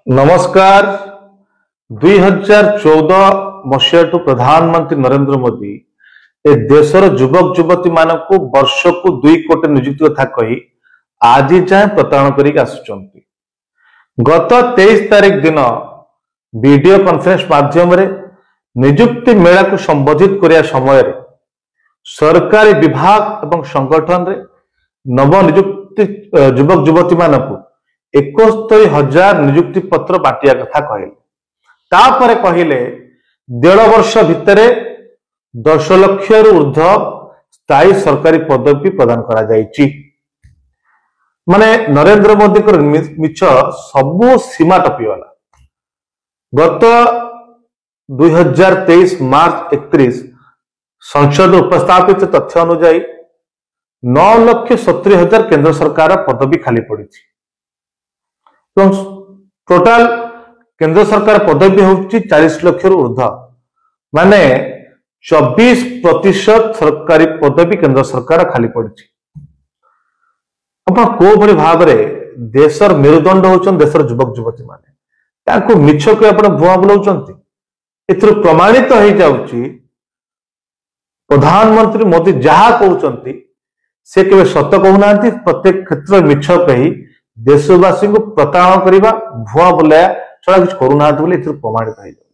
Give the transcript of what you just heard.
ନମସ୍କାର। 2014 ମସିହାଠୁ ପ୍ରଧାନମନ୍ତ୍ରୀ ନରେନ୍ଦ୍ର ମୋଦି ଏ ଦେଶର ଯୁବକ ଯୁବତୀ ମାନଙ୍କୁ ବର୍ଷକୁ 2 କୋଟି ନିଯୁକ୍ତି କଥା କହି ଆଜି ଯାଏଁ ପ୍ରତାରଣା କରିକି ଆସୁଛନ୍ତି। ଗତ 23 ତାରିଖ ଦିନ ଭିଡିଓ କନଫରେନ୍ସ ମାଧ୍ୟମରେ ନିଯୁକ୍ତି ମେଳାକୁ ସମ୍ବୋଧିତ କରିବା ସମୟରେ ସରକାରୀ ବିଭାଗ ଏବଂ ସଂଗଠନରେ ନବନିଯୁକ୍ତି ଯୁବକ ଯୁବତୀ ମାନଙ୍କୁ 71,000 ନିଯୁକ୍ତି ପତ୍ର ବାଣ୍ଟିବା କଥା କହିଲେ। ତାପରେ କହିଲେ 1.5 ବର୍ଷ ଭିତରେ 10 ଲକ୍ଷରୁ ଉର୍ଦ୍ଧ୍ୱ ସ୍ଥାୟୀ ସରକାରୀ ପଦବୀ ପ୍ରଦାନ କରାଯାଇଛି। ମାନେ ନରେନ୍ଦ୍ର ମୋଦୀଙ୍କର ମିଛ ସବୁ ସୀମା ଟପିଗଲା। ଗତ 2023 ମାର୍ଚ୍ଚ 31 ସଂସଦ ଉପସ୍ଥାପିତ ତଥ୍ୟ ଅନୁଯାୟୀ 9,70,000 କେନ୍ଦ୍ର ସରକାର ପଦବୀ ଖାଲି ପଡିଛି ଏବଂ ଟୋଟାଲ କେନ୍ଦ୍ର ସରକାର ପଦବୀ ହେଉଛି 40 ଲକ୍ଷରୁ ଉର୍ଦ୍ଧ୍ୱ, ମାନେ 24% ସରକାରୀ ପଦବୀ କେନ୍ଦ୍ର ସରକାର ଖାଲି ପଡିଛି। ଆପଣ କୋଉଭଳି ଭାବରେ ଦେଶର ମେରୁଦଣ୍ଡ ହଉଛନ୍ତି ଦେଶର ଯୁବକ ଯୁବତୀ ମାନେ, ତାଙ୍କୁ ମିଛ କହି ଆପଣ ଭୁଆଁ ବୁଲାଉଛନ୍ତି। ଏଥିରୁ ପ୍ରମାଣିତ ହେଇଯାଉଛି ପ୍ରଧାନମନ୍ତ୍ରୀ ମୋଦି ଯାହା କହୁଛନ୍ତି ସେ କେବେ ସତ କହୁନାହାନ୍ତି। ପ୍ରତ୍ୟେକ କ୍ଷେତ୍ରରେ ମିଛ କହି ଦେଶବାସୀଙ୍କୁ ପ୍ରତାରଣା କରିବା, ଭୁଆଁ ବୁଲାଇବା ଛଡା କିଛି କରୁନାହାନ୍ତି ବୋଲି ଏଥିରୁ ପ୍ରମାଣିତ ହେଇଯାଉଛି।